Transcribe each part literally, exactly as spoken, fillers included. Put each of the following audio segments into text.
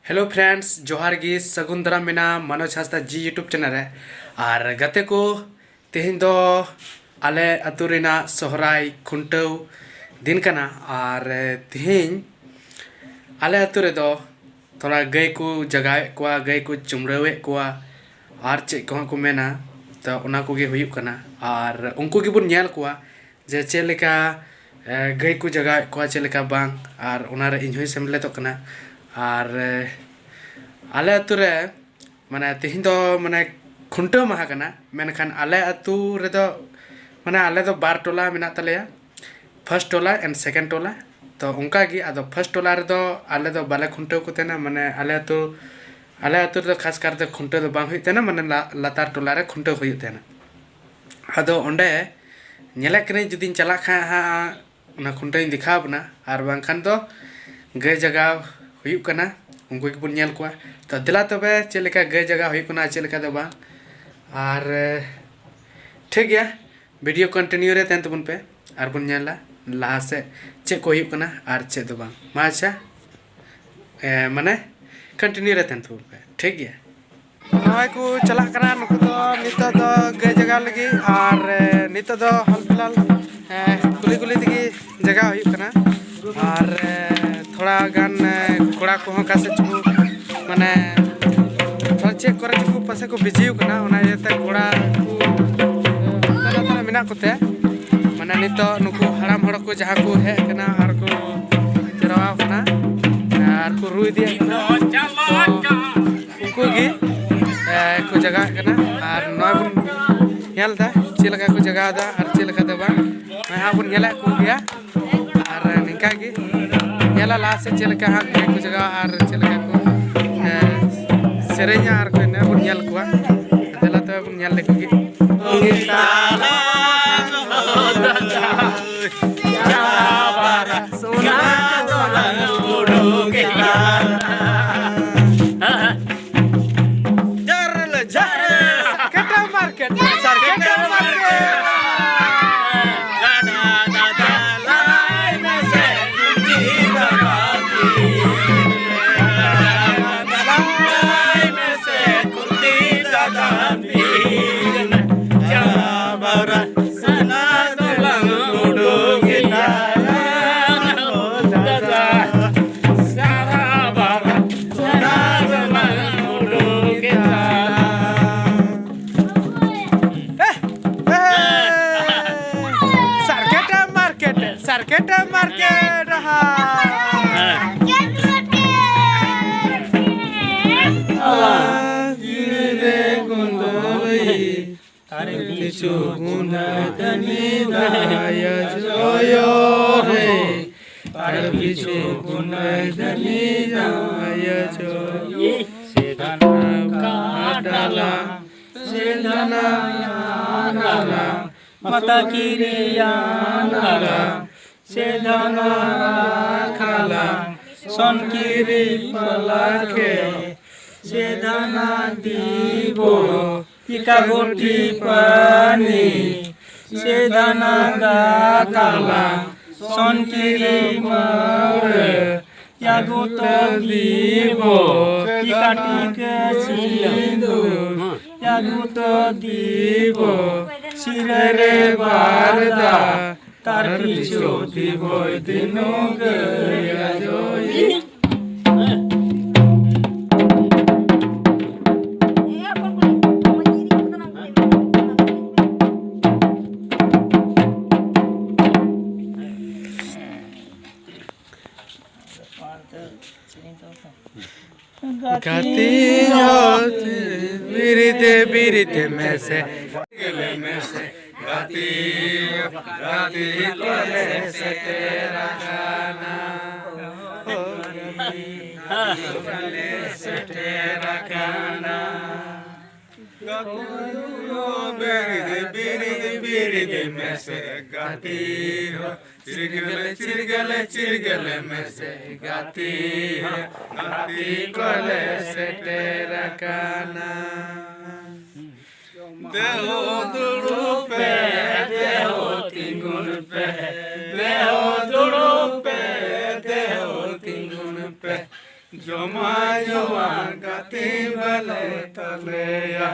Hello friends, ᱡᱚᱦᱟᱨ ᱜᱮ, ᱥᱟᱹᱜᱩᱱ ᱫᱟᱨᱟᱢ ᱢᱮᱱᱟᱜᱼᱟ ᱢᱟᱱᱳᱡᱽ ᱦᱟᱸᱥᱫᱟ ᱡᱤ YouTube channel ᱨᱮ᱾ ᱟᱨ ᱜᱟᱛᱮ ᱠᱚ, ᱛᱮᱦᱮᱧ ᱫᱚ ᱟᱞᱮ ᱟᱹᱛᱩ ᱨᱮᱱᱟᱜ ᱥᱚᱦᱨᱟᱭ ᱠᱷᱩᱱᱴᱟᱹᱣ ᱫᱤᱱ ᱠᱟᱱᱟ᱾ ᱟᱨ ᱛᱮᱦᱮᱧ ᱟᱞᱮ ᱟᱹᱛᱩ ᱨᱮᱫᱚ ᱛᱷᱚᱲᱟ ᱜᱟᱹᱭ ᱠᱚ ᱡᱟᱜᱟᱣᱮᱫ ᱠᱚᱣᱟ, ᱜᱟᱹᱭ ᱠᱚ ᱪᱩᱢᱲᱟᱹᱣᱮᱫ ᱠᱚᱣᱟ, ᱟᱨ ᱪᱮᱫ ᱠᱚᱦᱚᱸ ᱠᱚ ᱢᱮᱱᱟ᱾ ᱛᱚ ᱚᱱᱟ ᱠᱚᱜᱮ ᱦᱩᱭᱩᱜ ᱠᱟᱱᱟ᱾ ᱟᱨ ᱩᱱᱠᱩ ᱜᱮᱵᱚᱱ ᱧᱮᱞ ᱠᱚᱣᱟ ᱡᱮ ᱪᱮᱫ ᱞᱮᱠᱟ, ᱮ, ᱜᱟᱹᱭ ᱠᱚ ᱡᱟᱜᱟᱣᱮᱫ ᱠᱚᱣᱟ, ᱪᱮᱫ ᱞᱮᱠᱟ ᱵᱟᱝ, ᱟᱨ ᱚᱱᱟᱨᱮ ᱤᱧ ᱦᱚᱸᱧ ᱥᱮᱢᱞᱮᱫᱚᱜ ᱠᱟᱱᱟ᱾ ᱟᱨ, ᱮ, ᱟᱞᱮ ᱟᱹᱛᱩ ᱨᱮ, ᱢᱟᱱᱮ, ᱛᱮᱦᱮᱧ ᱫᱚ, ᱢᱟᱱᱮ, ᱠᱷᱩᱱᱴᱟᱹᱣ ᱢᱟᱦᱟ ᱠᱟᱱᱟ, ᱢᱮᱱᱠᱷᱟᱱ ᱟᱞᱮ ᱟᱹᱛᱩ ᱨᱮᱫᱚ, ᱢᱟᱱᱮ, ᱟᱞᱮ ᱫᱚ ᱵᱟᱨ ᱴᱚᱞᱟ ᱢᱮᱱᱟᱜ ᱛᱟᱞᱮᱭᱟ, first ᱴᱚᱞᱟ and second ᱴᱚᱞᱟ᱾ ᱛᱚ ᱚᱱᱠᱟ ᱜᱮ, ᱟᱫᱚ first ᱴᱚᱞᱟ ᱨᱮᱫᱚ ᱟᱞᱮ ᱫᱚ ᱵᱟᱞᱮ ᱠᱷᱩᱱᱴᱟᱹᱣ ᱠᱚ ᱛᱟᱦᱮᱱᱟ, ᱢᱟᱱᱮ, ᱟᱞᱮ ᱟᱹᱛᱩ, ᱟᱞᱮ ᱟᱹᱛᱩ ᱨᱮᱫᱚ ᱠᱷᱟᱥ ᱠᱟᱨᱛᱮ ᱠᱷᱩᱱᱴᱟᱹᱣ ᱫᱚ ᱵᱟᱝ ᱦᱩᱭᱩᱜ ᱛᱟᱦᱮᱱᱟ, ᱢᱟᱱᱮ, ᱞᱟ-, ᱞᱟᱛᱟᱨ ᱴᱚᱞᱟ ᱨᱮ ᱠᱷᱩᱱᱴᱟᱹᱣ ᱦᱩᱭᱩᱜ ᱛᱟᱦᱮᱱᱟ᱾ ᱟᱫᱚ ᱚᱸᱰᱮ ᱧᱮᱞᱮᱫ ᱠᱟᱹᱱᱟᱹᱧ, ᱡᱩᱫᱤᱧ ᱪᱟᱞᱟᱜ ᱠᱷᱟᱱ ᱦᱟᱸᱜ, ᱚᱱᱟ ᱠᱷᱩᱱᱴᱟᱹᱣ ᱤᱧ ᱫᱮᱠᱷᱟᱣ ᱟᱵᱚᱱᱟ, ᱟᱨ ᱵᱟᱝᱠᱷᱟᱱ ᱫᱚ ᱜᱟᱹᱭ ᱡᱟᱜᱟᱣ ᱦᱩᱭᱩᱜ ᱠᱟᱱᱟ, ᱩᱱᱠᱩ ᱜᱮᱵᱚᱱ ᱧᱮᱞ ᱠᱚᱣᱟ᱾ ᱛᱚ ᱫᱮᱞᱟ ᱛᱚᱵᱮ, ᱪᱮᱫ ᱞᱮᱠᱟ ᱜᱟᱹᱭ ᱡᱟᱜᱟᱣ ᱦᱩᱭᱩᱜ ᱠᱟᱱᱟ, ᱪᱮᱫ ᱞᱮᱠᱟ ᱫᱚ ᱵᱟᱝ᱾ ᱟᱨ, ᱮ, ᱴᱷᱤᱠ ᱜᱮᱭᱟ, video continue ᱨᱮ ᱛᱟᱦᱮᱱ ᱛᱟᱵᱚᱱ ᱯᱮ, ᱟᱨ ᱵᱚᱱ ᱧᱮᱞᱟ ᱞᱟᱦᱟ ᱥᱮᱫ ᱪᱮᱫ ᱠᱚ ᱦᱩᱭᱩᱜ ᱠᱟᱱᱟ ᱟᱨ ᱪᱮᱫ ᱫᱚ ᱵᱟᱝ᱾ ᱢᱟ ᱟᱪᱪᱷᱟ, ᱮ, ᱢᱟᱱᱮ, continue ᱨᱮ ᱛᱟᱦᱮᱱ ᱛᱟᱵᱚᱱ ᱯᱮ, ᱴᱷᱤᱠ ᱜᱮᱭᱟ᱾ ᱱᱚᱜᱼᱚᱭ ᱠᱚ ᱪᱟᱞᱟᱜ ᱠᱟᱱᱟ ᱱᱩᱠᱩ ᱫᱚ, ᱱᱤᱛᱚᱜ ᱫᱚ ᱜᱟᱹᱭ ᱡᱟᱜᱟᱣ ᱞᱟᱹᱜᱤᱫ᱾ ᱟᱨ, ᱮ, ᱱᱤᱛᱚᱜ ᱫᱚ ᱦᱟᱞ ᱯᱷᱤᱞᱦᱟᱞ, ᱮ, ᱠᱩᱞᱦᱤ ᱠᱩᱞᱦᱤ ᱛᱮᱜᱮ ᱡᱟᱜᱟᱣ ᱦᱩᱭᱩᱜ ᱠᱟᱱᱟ᱾ ᱟᱨ, ᱮ, ᱛᱷᱚᱲᱟ ᱜᱟᱱ, ᱮ, ᱠᱚᱲᱟ ᱠᱚᱦᱚᱸ ᱚᱠᱟ ᱥᱮᱫ ᱪᱚᱠᱚ, ᱢᱟᱱᱮ, ᱛᱷᱚᱲᱟ ᱪᱮᱫ ᱠᱚᱨᱮ ᱪᱚᱠᱚ ᱯᱟᱥᱮ ᱠᱚ ᱵᱤᱡᱤ ᱟᱠᱟᱱᱟ, ᱚᱱᱟ ᱤᱭᱟᱹᱛᱮ ᱠᱚᱲᱟ ᱠᱚ, ᱮ, ᱦᱟᱱᱛᱮ ᱱᱟᱛᱮ ᱨᱮ ᱢᱮᱱᱟᱜ ᱠᱚᱛᱮ, ᱢᱟᱱᱮ, ᱱᱤᱛᱚᱜ ᱱᱩᱠᱩ ᱦᱟᱲᱟᱢ ᱦᱚᱲ ᱠᱚ ᱡᱟᱦᱟᱸ ᱠᱚ ᱦᱮᱡ ᱟᱠᱟᱱᱟ ᱟᱨ ᱠᱚ ᱡᱟᱨᱣᱟ ᱟᱠᱟᱱᱟ, ᱟᱨ ᱠᱚ ᱨᱩ ᱤᱫᱤᱭᱮᱫ ᱠᱟᱱᱟ, ᱛᱚ ᱩᱱᱠᱩ ᱜᱮ, ᱮ, ᱠᱚ ᱡᱟᱜᱟᱣᱮᱫ ᱠᱟᱱᱟ᱾ ᱟᱨ ᱱᱚᱣᱟ ᱵᱚᱱ ᱧᱮᱞ ᱮᱫᱟ ᱪᱮᱫ ᱞᱮᱠᱟ ᱠᱚ ᱡᱟᱜᱟᱣ ᱮᱫᱟ ᱟᱨ ᱪᱮᱫ ᱞᱮᱠᱟ ᱫᱚ ᱵᱟᱝ, ᱱᱚᱜᱼᱚᱭ ᱦᱟᱸᱜ ᱵᱚᱱ ᱧᱮᱞᱮᱫ ᱠᱚ ᱜᱮᱭᱟ᱾ ᱟᱨ ᱱᱤᱝᱠᱟ ᱜᱮ ᱧᱮᱞᱟ ᱞᱟᱦᱟ ᱥᱮᱫ ᱪᱮᱫ ᱞᱮᱠᱟ ᱦᱟᱸᱜ ᱜᱟᱹᱭ ᱠᱚ ᱡᱟᱜᱟᱣᱟ ᱟᱨ ᱪᱮᱫ ᱞᱮᱠᱟ ᱠᱚ, ᱮ, ᱥᱮᱨᱮᱧᱟ ᱟᱨ ᱠᱚ ᱮᱱᱮᱡ, ᱵᱚᱱ ᱧᱮᱞ ᱠᱚᱣᱟ᱾ ᱫᱮᱞᱟ ᱛᱚᱵᱮ ᱵᱚᱱ ᱧᱮᱞ ᱞᱮᱠᱚ ᱜᱮ᱾ ᱡᱟᱨ ᱞᱮ ᱡᱟᱨ᱾ ᱥᱟᱨᱠᱮᱴᱟ ᱢᱟᱨᱠᱮᱴ, ᱥᱟᱨᱠᱮᱴᱟ ᱢᱟᱨᱠᱮᱴ᱾ ᱯᱤᱪᱷᱩ ᱜᱩᱱᱟᱹᱭ ᱫᱟᱹᱱᱤ ᱫᱟᱭᱟ ᱡᱚᱭᱚ ᱨᱮ, ᱛᱟᱨ ᱯᱤᱪᱷᱩ ᱜᱩᱱᱟᱹᱭ ᱫᱟᱹᱱᱤ ᱫᱟᱭᱟ ᱡᱚᱭᱚ᱾ ᱥᱮᱫᱷᱟᱱᱟ ᱠᱟᱴᱟᱞᱟ, ᱥᱮᱫᱷᱟᱱᱟ ᱟᱱᱟᱞᱟ, ᱢᱟᱛᱟ ᱠᱤᱨᱤᱭᱟᱱᱟᱞᱟ, ᱥᱮᱫᱷᱟᱱᱟ ᱨᱟᱠᱷᱟᱞᱟ, ᱥᱚᱱᱠᱤᱨᱤ ᱯᱟᱞᱟᱠᱷᱮ, ᱥᱮᱫᱷᱟᱱᱟ ᱫᱤᱵᱚ, ᱤᱠᱟᱜᱚᱴᱤ ᱯᱟᱱᱤ, ᱥᱮᱫᱷᱟᱱᱟ ᱜᱟᱛᱟᱞᱟ, ᱥᱚᱱᱠᱤᱨᱤ ᱢᱟᱹᱣᱨᱟᱹ, ᱭᱟᱜᱩᱛᱚ ᱫᱤᱵᱚ, ᱤᱠᱟᱴᱤᱠ ᱥᱤᱞᱟᱹ, ᱭᱟᱜᱩᱛᱚ ᱫᱤᱵᱚ, ᱥᱤᱨᱟᱹᱨᱮ ᱵᱟᱨᱫᱟ, ᱛᱟᱨ ᱯᱤᱪᱷᱩ ᱫᱤᱵᱚᱭ ᱫᱤᱱᱩ ᱜᱟᱹᱭ ᱟᱡᱚᱭ᱾ ᱜᱟᱛᱮ ᱦᱚᱸ ᱵᱤᱨᱤᱫᱮ ᱵᱤᱨᱤᱫᱮ ᱢᱮᱥᱮ, ᱜᱮᱞᱮ ᱢᱮᱥᱮ, ᱜᱟᱛᱮ, ᱜᱟᱛᱮ ᱠᱚᱞᱮ ᱥᱮᱴᱮᱨ ᱟᱠᱟᱱᱟ᱾ ᱠᱚᱞᱮ ᱥᱮᱴᱮᱨ ᱟᱠᱟᱱᱟ᱾ ᱜᱟᱛᱮ ᱦᱚᱸ ᱵᱤᱨᱤᱫᱮ ᱵᱤᱨᱤᱫᱮ ᱵᱤᱨᱤᱫᱮ ᱢᱮᱥᱮ, ᱜᱟᱛᱮ ᱦᱚᱸ ᱪᱤᱨᱜᱟᱹᱞ, ᱪᱤᱨᱜᱟᱹᱞ, ᱪᱤᱨᱜᱟᱹᱞ ᱢᱮᱥᱮ ᱜᱟᱛᱮ, ᱜᱟᱛᱮ ᱠᱚᱞᱮ ᱥᱮᱴᱮᱨ ᱟᱠᱟᱱᱟ᱾ ᱫᱮᱦᱚ ᱫᱩᱲᱩᱵ ᱯᱮ, ᱫᱮᱦᱚ ᱛᱤᱸᱜᱩᱱ ᱯᱮ, ᱫᱮᱦᱚ ᱫᱩᱲᱩᱵ ᱯᱮ, ᱫᱮᱦᱚ ᱛᱤᱸᱜᱩᱱ ᱯᱮ᱾ ᱡᱚᱢᱟ ᱧᱩᱣᱟ ᱜᱟᱛᱮ ᱵᱟᱞᱮ ᱛᱟᱞᱮᱭᱟ,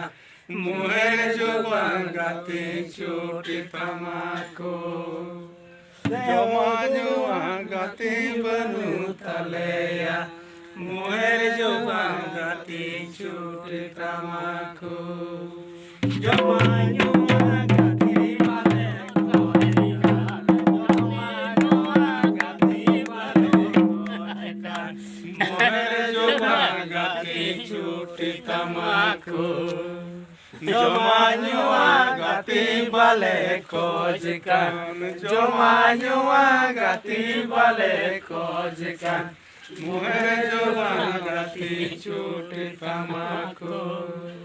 ᱢᱩᱦᱮᱨ ᱡᱚᱢᱟ ᱜᱟᱛᱮ ᱪᱩᱴᱤ ᱛᱟᱢᱟᱠᱩ᱾ ᱡᱚᱢᱟ ᱧᱩᱣᱟ ᱜᱟᱛᱮ ᱵᱟᱹᱱᱩᱜ ᱛᱟᱞᱮᱭᱟ, ᱢᱩᱦᱮᱨ ᱡᱚᱢᱟ ᱜᱟᱛᱮ ᱪᱩᱴᱤ ᱛᱟᱢᱟᱠᱩ᱾ ᱡᱚᱢᱟ ᱧᱩᱣᱟ ᱜᱟᱛᱮ ᱵᱟᱞᱮ ᱛᱟᱞᱮᱭᱟ, ᱡᱚᱢᱟ ᱧᱩᱣᱟ ᱜᱟᱛᱮ ᱵᱟᱞᱮ ᱛᱟᱞᱮᱭᱟ᱾ ᱢᱚᱦᱮᱨ ᱡᱚᱢᱟ ᱜᱟᱛᱮ ᱪᱩᱴᱤ ᱛᱟᱢᱟᱠᱩ᱾ ᱡᱚᱢᱟᱜ ᱧᱩᱣᱟᱜ ᱜᱟᱛᱮ ᱵᱟᱞᱮ ᱠᱷᱚᱡᱽ ᱠᱟᱱ, ᱡᱚᱢᱟᱜ ᱧᱩᱣᱟᱜ ᱜᱟᱛᱮ ᱵᱟᱞᱮ ᱠᱷᱚᱡᱽ ᱠᱟᱱ, ᱢᱩᱦᱮᱨ ᱡᱚᱢᱟᱜ ᱜᱟᱛᱮ ᱪᱩᱴᱤ ᱛᱟᱢᱟᱠᱩᱨ᱾